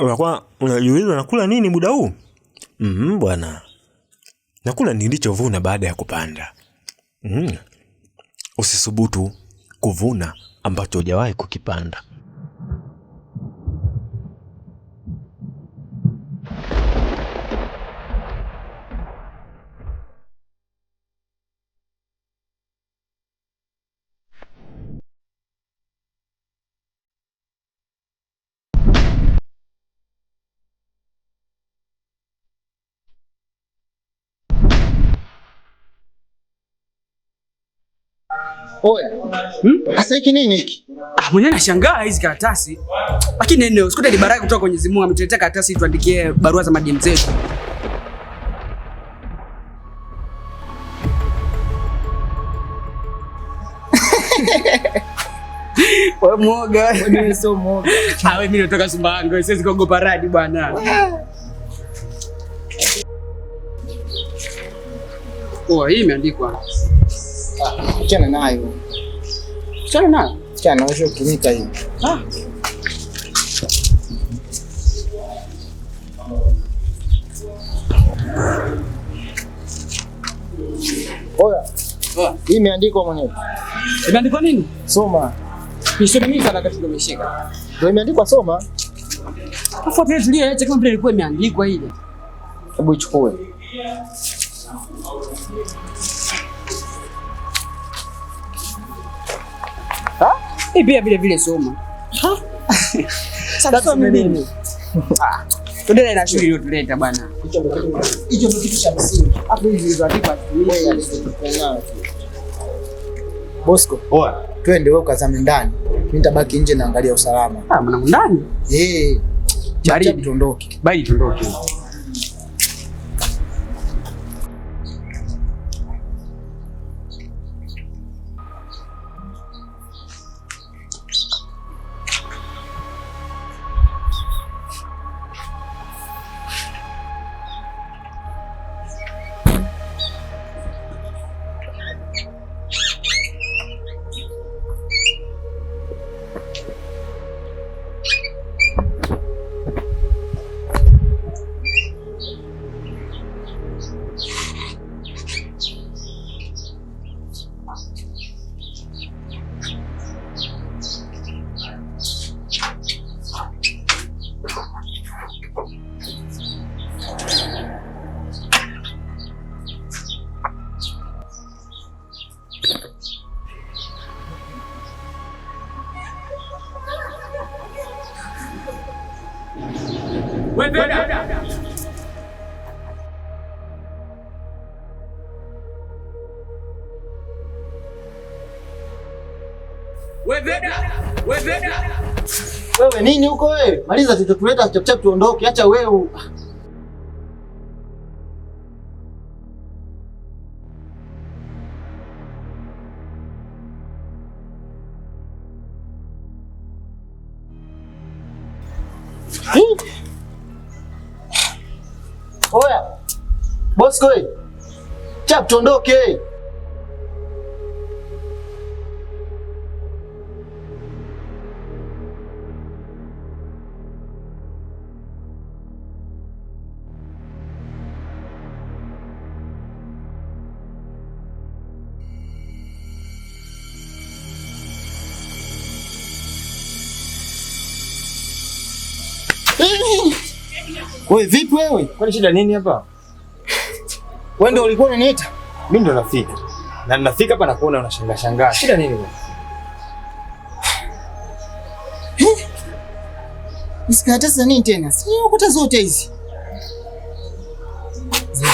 Unakuwa unajiuliza nakula nini muda huu? Bwana. Nakula nilichovuna baada ya kupanda. Usisubutu kuvuna ambacho hujawahi kukipanda. Oya. Sasa hiki nini hiki? Ah, mwenyewe nashangaa hizi karatasi. Lakini neno, sikuta ni baraka kutoka kwenye Mungu ametuletea karatasi tuandikie barua za madem zetu. Wewe muoga. Wewe sio muoga. Ah, wewe mimi natoka Sumbawanga, siwezi kuogopa radi bwana. Oh, hii imeandikwa. Achana nayo. Achana nayo. Achana nayo, kutumika hii. Ah. Oya. Hii imeandikwa mwenyewe. Imeandikwa nini? Soma. Nisome mimi sana wakati nimeshika. Ndio imeandikwa soma. Afu tena tulia, acha kama vile ilikuwa imeandikwa ile. Hebu ichukue. Hii pia vile vile soma. Sasa mimi nini? Ah, tuendelee na shughuli iliyotuleta bwana. Hicho ndio kitu cha msingi. Hapo hizi zilizoandikwa Bosco. Oya. Twende wewe ukazame ndani. Mimi nitabaki nje naangalia usalama. Ah, mwanangu ndani? Eh. Baridi. Tuondoke. Bali tuondoke. Wewe nini huko wewe? Maliza tutuleta chap chap tuondoke. Acha wewe. Oya. Bosco wewe. Chap tuondoke. Wewe vipi wewe? Kwani shida nini hapa? Wewe ndio ulikuwa unaniita? Mimi ndo nafika. Na ninafika hapa na kuona unashangaa shangaa. Shida nini bwana? Hizi karatasi za nini tena? Si ukuta zote hizi. Zote.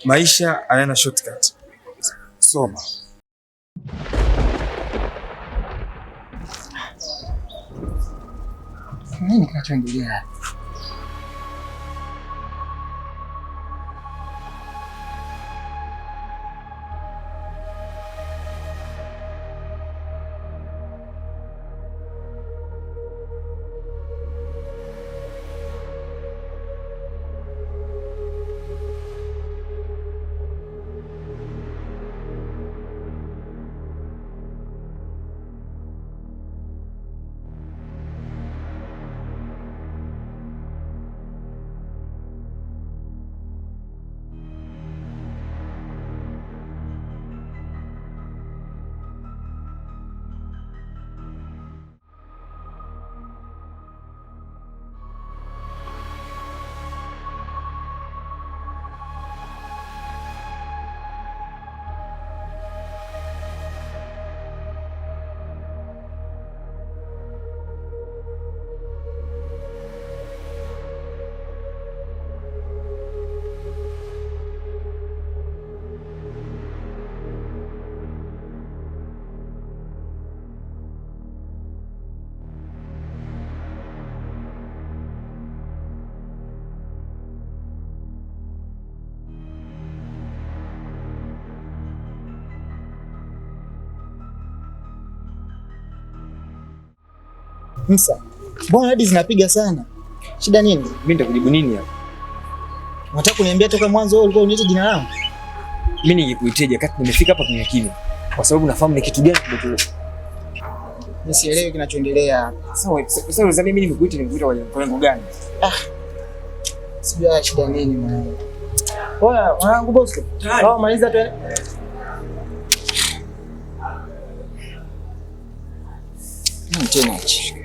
Maisha hayana shortcut. Soma. Nini kinachoendelea? Msa, mbona hadi zinapiga sana? Shida nini? Mimi nitakujibu nini hapa? Unataka kuniambia toka mwanzo wewe ulikuwa uniite jina langu? Mimi ningekuiteje wakati nimefika hapa kimya kimya? Kwa sababu nafahamu ni kitu gani kimetuleta. Mimi sielewi kinachoendelea hapa. Sasa unadhani mimi nimekuita kwa lengo gani? Sijui haya shida nini mwanangu. Oya, mwanangu Bosco. Wao maliza tu. Nini tena hichi?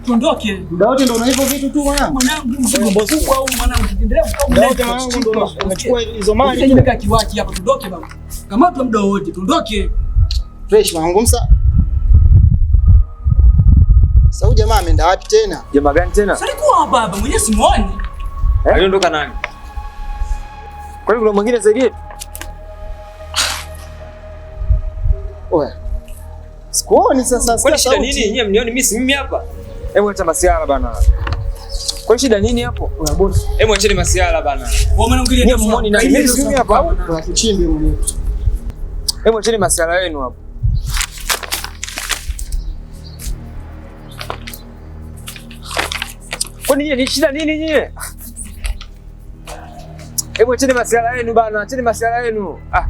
Tuondoke. Muda wote ndo una hivyo vitu tu mwanangu. Mwanangu mzigo mkubwa huu mwanangu, tukiendelea kukaa Muda wote mwanangu ndo unachukua hizo mali. Nimekaa kiwaki hapa, tuondoke baba. Kamatwa muda wote, tuondoke. Fresh mwanangu Msa. Sasa huyu jamaa ameenda wapi tena? Jamaa gani tena? Sasa alikuwa hapa hapa, mwenyewe simuoni. Aliondoka nani? Kwa hiyo kuna mwingine zaidi yetu? Oya. Sikuoni sasa, Kwani sikia shida nini? sauti. Nyie mnioni mimi si mimi hapa? Hebu acha masiala bana. Kwani shida nini hapo? Oya boss. Hebu acheni masiala bana. Wewe mwanangu ile Nyie muoni nani? Mimi si mimi hapa au? Oya tuchimbe mwenyewe. Hebu acheni masiala yenu hapo. Kwani nyie ni shida nini nyie? Hebu acheni masiala yenu bana, acheni masiala yenu. Ah.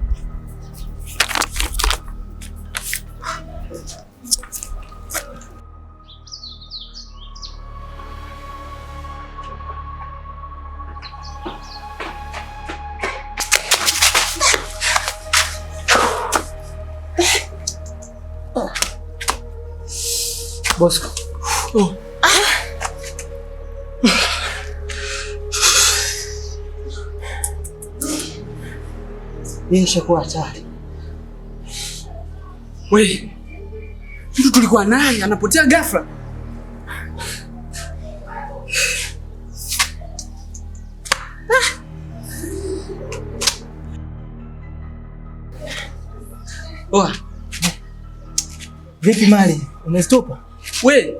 Bosco. Oh. Hii ishakuwa hatari. We, mtu tulikuwa naye anapotea ghafla. Oa, Vipi mali? Umestupa? we,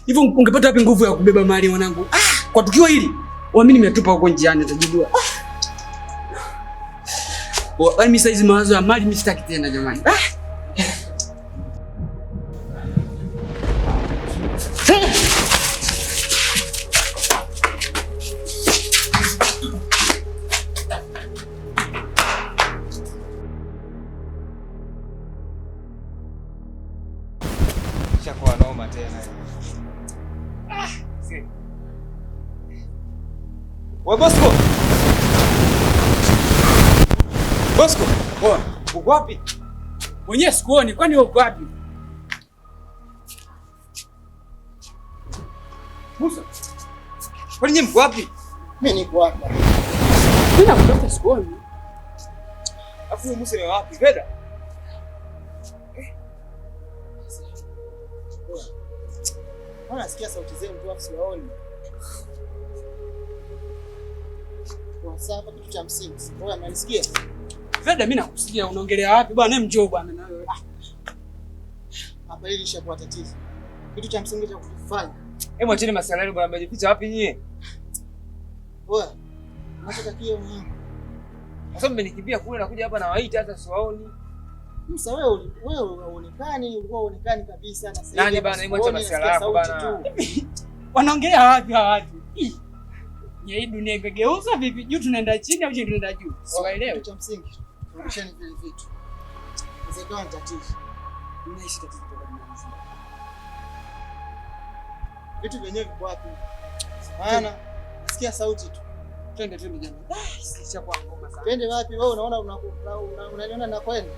hivyo ungepata wapi nguvu ya kubeba mali mwanangu? Ah, kwa tukio hili, waamini nimetupa huko njiani utajijua. Oa, yaani mimi saizi mawazo ya mali mimi sitaki tena jamani. Ah. Aisee. Wewe Bosco. Bosco, poa. Uko wapi? Mwenyewe sikuoni, kwani wewe uko wapi? Musa. Kwani nyinyi mko wapi? Mimi niko hapa. Mimi nakutafuta sikuoni. Afu huyu Musa ni wapi? Veda. Mbona nasikia sauti zenu tu afu siwaoni? Kwa sababu kitu cha msingi. Wewe unanisikia? Veda, mimi nakusikia unaongelea wapi bwana? Hem, njoo bwana na wewe. Hapa hili lishakuwa tatizo. Kitu cha msingi cha kufanya. Hebu acheni masuala yenu bwana, mmejificha wapi nyie? Wewe unachotakiwa mimi. Kwa sababu mmenikimbia kule na kuja hapa na waita hata siwaoni. Musa wewe wewe huonekani, ulikuwa huonekani kabisa na sasa. Nani bana, hebu acha masuala yako bana. Wanaongelea wapi hawa watu? Ih. Nye, hii dunia imegeuza vipi? Juu tunaenda chini au chini tunaenda juu? Siwaelewi. Kitu cha msingi. Turudisheni vile vitu. Inaweza ni tatizo. Naishi tatizo toka dunia nzima. Vitu vyenyewe viko wapi? Maana nasikia sauti tu. Twende twende jamani. Ah, ishakuwa ngoma sana. Twende wapi wewe unaona unaniona na kwenda?